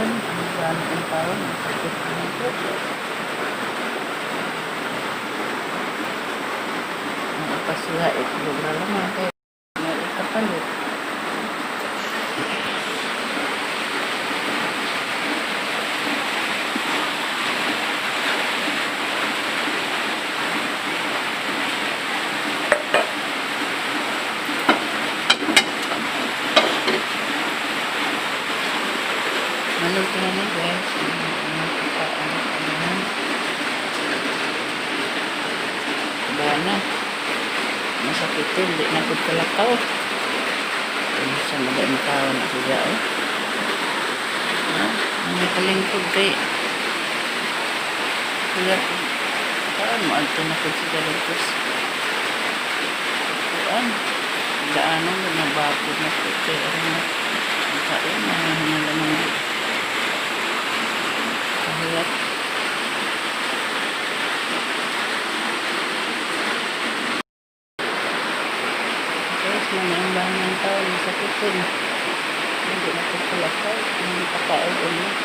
Dayon, ang gano'n ang tao, masakit na ito. Ang ipasiha, itlog na lamang kay may ikapalit. Maluto na ni, guys. Ang pagkaan. Ayan. Ba na. Masakitin. Di na pud kalakaw. Sa mga tao na siya. Oh. Ha? Ang nakalingkod kay kuya ko. Saan mo? Alto na pud siya lagos. Kuan. Daanan na nabagod na po. Kay aron na. Ang kain na hinalamang di. Kahiyat. Guys, mga ang bangang tao, masakitin. Hindi na po kalakaw. Hindi pa kaon ulit.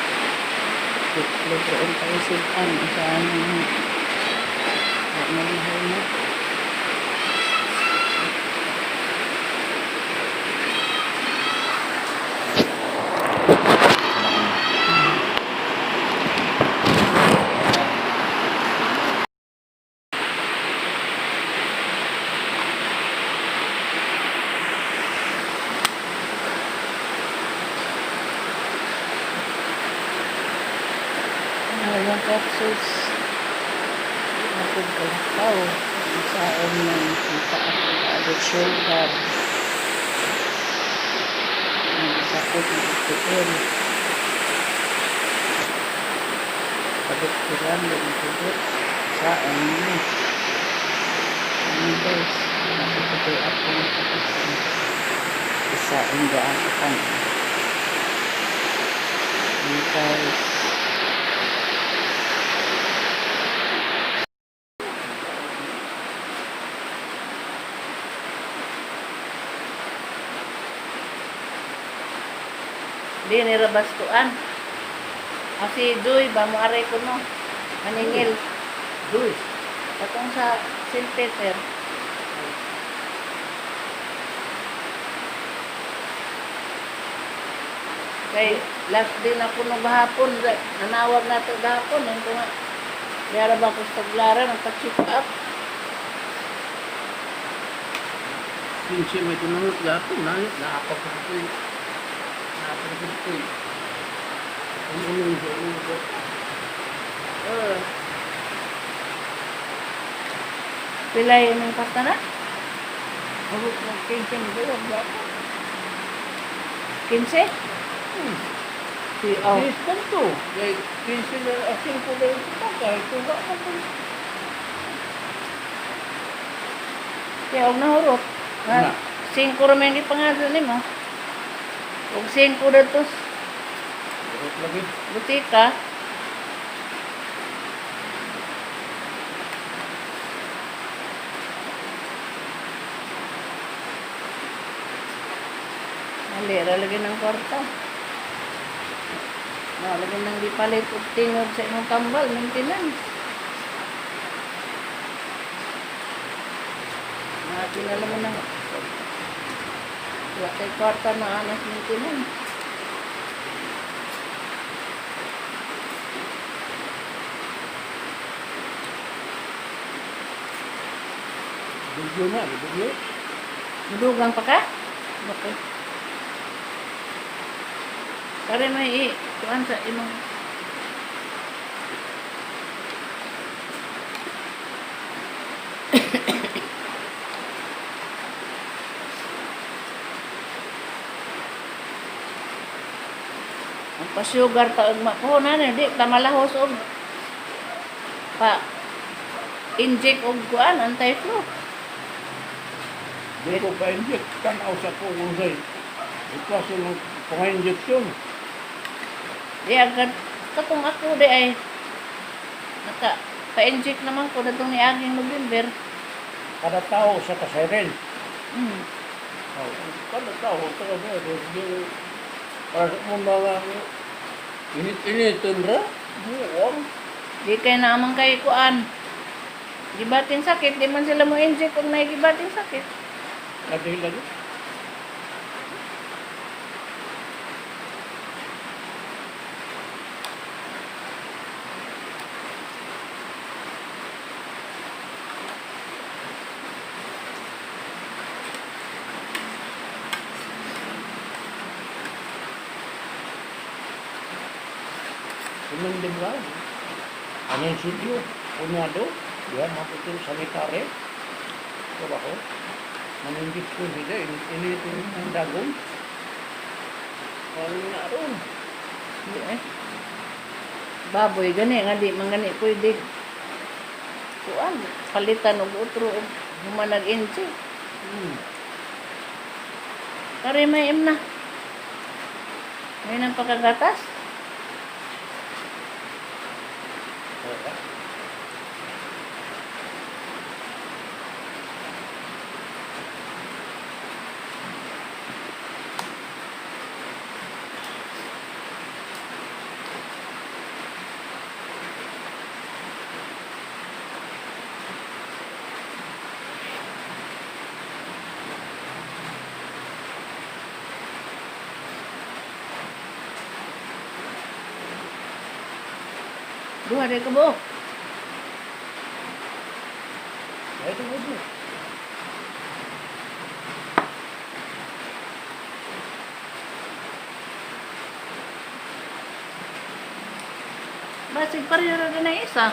Itlog roon tayo sipan. Saan ang malihaw na. Walang capsules. Hindi na po kalakaw. Saan ng paa, shoulder. Ang sakit ng tiil. Padukturan, lumitugot. Saan mo? Ano, guys? Nakapagay ako ng kapitan. Isa ang daan kan. Ano, guys? Di ni Rabastuan. Ah, si Joy ba mo aray ko no? Maningil. Joy. Katong sa St. Peter. Kay last day na kuno gahapon, nanawag na to gahapon, ang ko nga. Dara ba ko sa Taglara, nagpa-check up. Kinsi may tunangot gapon na naapag ko ito. Naapag ko ito. Ang unong sa unong ko. Pila yun ang pasta na? Ako ng kinsi may tunangot gapon. 15? Si oh. Yes, ganito. Kay kinsi na asin ko na yung pataka. Ito ba ako po? Kaya og nahurot. Na. Ha? Singko ra man yung gipangadyo nimo. Og singko na to Urot lagi. butika. Mali ra lagi ng kwarta. Na lagi nang gipalit og tingog sa imong tambal maintenance. Mga mo ng wala kay kwarta na anas maintenance. Video na, video. Mudugang pa ka? Okay. Kare may i kuan sa imong ang pasugar ta og makuha na di ta malahos og pa inject og kuan anti-flu. Di ko pa-inject. Tanaw sa ko kung sa'y. Ikaso ng pang-injection. Di agad katong ako di ay naka pa-inject naman ko datong niaging November. Kada tao sa kaseren. Oh, kada tao sa kaseren. Para sa mga Init-init ra. Buong. Di kay naman kay kuan. Gibating sakit, di man sila mo inject kung may gibating sakit. Kadil lagi. Sumundin ba? Ano yung sityo? Punyado? Diya, maputul sanitary. Ito ba ko? Maningit ko sila. Init ang dagon. Ano na ron? Di eh. Baboy gani nga di man gani pwede. Kuan, palitan og utro og human nag-inject. Kare may imna. May nang pagkagatas. Wala. Duha rin ka buok. Ay, ito mo ito. Basig pareho ra na isa.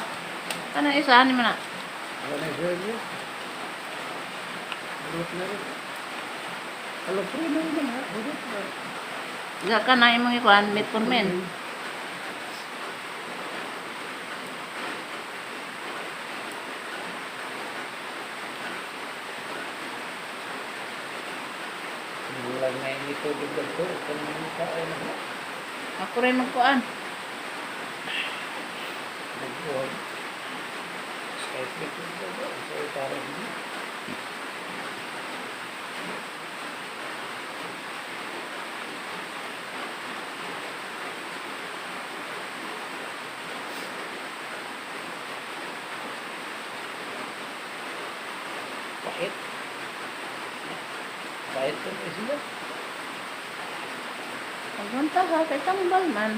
Kanang isa ani man na. Wala na siya niya. Urot na rin. Alam ko rin naman ha. Urot na. Ga ka na imong ikuan metformin. Wala na yung ito dito. Ito na yung kain na. Ako rin magkuan. Nagbuhay. Skype dito. Sa itara hindi. Pahit. Pahit ko na sila. Pagunta ka kay tambal man.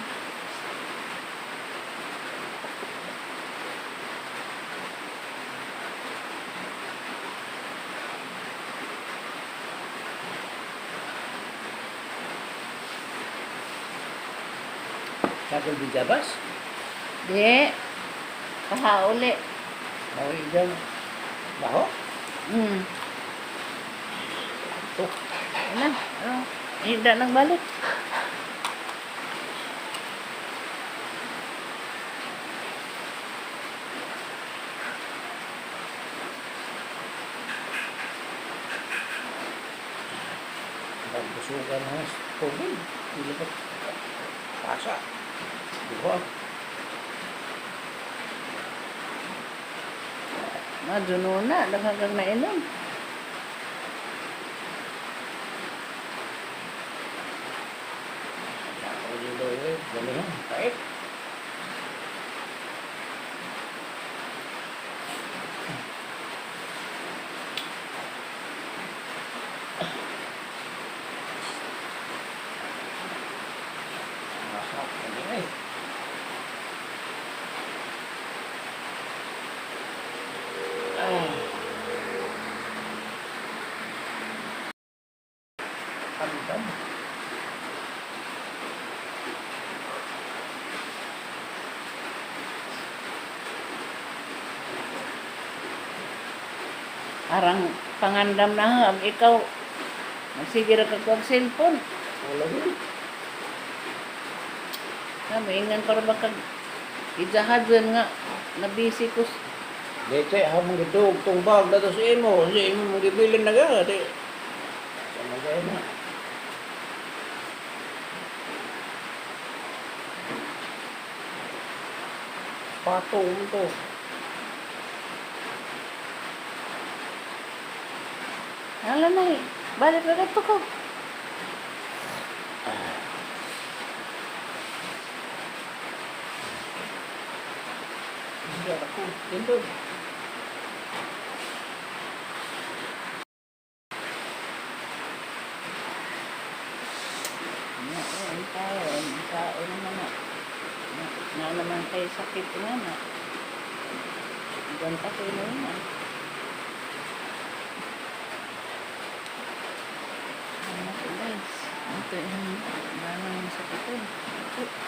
Sakol bijabas. Di. Pahauli. Mau ijang baho. Oh, Ano? Ano? Hida nagbalik. Pagbusugan na sa tubig. Ilipat. Pasa. Duha. Maduno na, daghang kag nainom. Ako dito eh. Galing. Pait. Masarap. Galing eh. Ah. Andam. Arang pangandam na ha, ang ikaw. Magsige ra ka kuwag cellphone. Wala yun. Na maingan para ba kag ijahadon nga na busy ko. Dete, hamong gitug tong bag na to sa imo. Sa imo mong gibilin na ga. Di. Sa mga na. Pato mo to. Hala na eh. Balik ra kadto ko. Tindog ako. Tindog. Ano, oh, ang tao, ang tao naman na. Na naman kay sakit nga na. Ganta ko na. Ano ko, guys? Ito yung gano'n yung sakit eh. Ito.